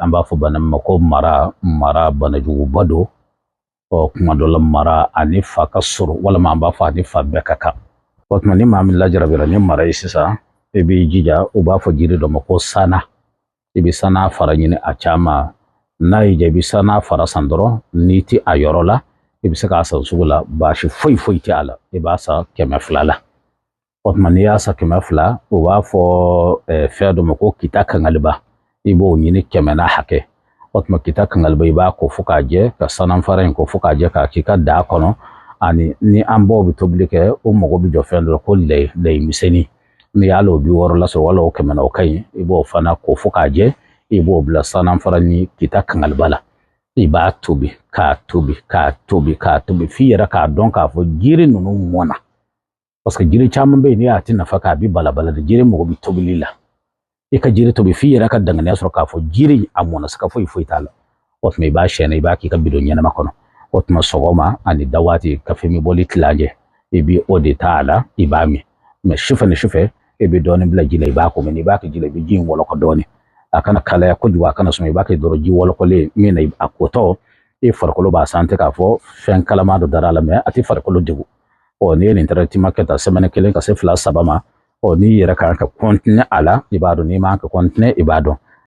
An b'a fɔ bana min ma ko mara. Mara banajuguba don. Ɔ, kuma dɔ la, mara ani fa ka sɔrɔ, walima an b'a fɔ ani fa bɛɛ ka kan. O tuma, ni maa min lajarabira ni mara ye sisan, i b'i jija, u b'a fɔ jiri dɔ ma ko sana. I bɛ sana fara ɲini a caman. N'a y'i diya, i bɛ sana fara san dɔrɔn. N'i tɛ a yɔrɔ la, i bɛ se k'a san sugu la, baasi foyi foyi tɛ a la. I b'a san 200 la. O tuma, n'i y'a san 200, u b'a fɔ fɛn dɔ ma ko kita kangaliba, i b'o ɲini 100 n'a hakɛ. O tuma, kita kangaliba, i b'a ko fo k'a jɛ, ka sananfara in ko fo k'a jɛ, k'a k'i ka daa kɔnɔ. Ani ni an baw bɛ tobili kɛ, o mago bɛ jɔ fɛn dɔ la ko lɛ, lɛ misɛnnin. N'i y'a o 60 la sɔrɔ, wala o 100 na, o ka ɲi. I b'o fana ko fo k'a jɛ, i b'o bila sananfara ni kita kangaliba la. I b'a tobi, k'a tobi, k'a tobi, k'a tobi, f'i yɛrɛ k'a dɔn k'a fɔ jiri ninnu mɔnna, parce que jiri caman bɛ yen, n'i y'a ti nafa k'a bi balabala de. Jiri mago bɛ tobili la. I ka jiri tobi f'i yɛrɛ ka danganiya sɔrɔ k'a fɔ jiri a mɔnna, siga foyi foyi t'a la. O tuma, i b'a sɛɛnɛ, i b'a k'i ka bidon ɲɛnama kɔnɔ. O tuma, sɔgɔma ani da waati, kafe min bɔli tilancɛ, i bɛ o de ta a la, i b'a min. Mais sufɛ ni sufɛ, i bɛ dɔɔnin bila ji la, i b'a ko. Mɛ n'i b'a kɛ ji la, i bɛ ji in wɔlɔkɔ dɔɔnin. A kana kalaya kojugu, a kana suma. I b'a kɛ dɔrɔn ji wɔlɔkɔlen min na, a kotɔ, i farikolo b'a sante k'a fɔ fɛn kalama dɔ dara a la, mais a tɛ farikolo degun. Ɔ, n'i ye nin traitement kɛ tan semaine 1 ka se 2, 3 ma, ɔ, n'i yɛrɛ kan ka continuer a la, i b'a dɔn. N'i man ka continuer, i b'a dɔn.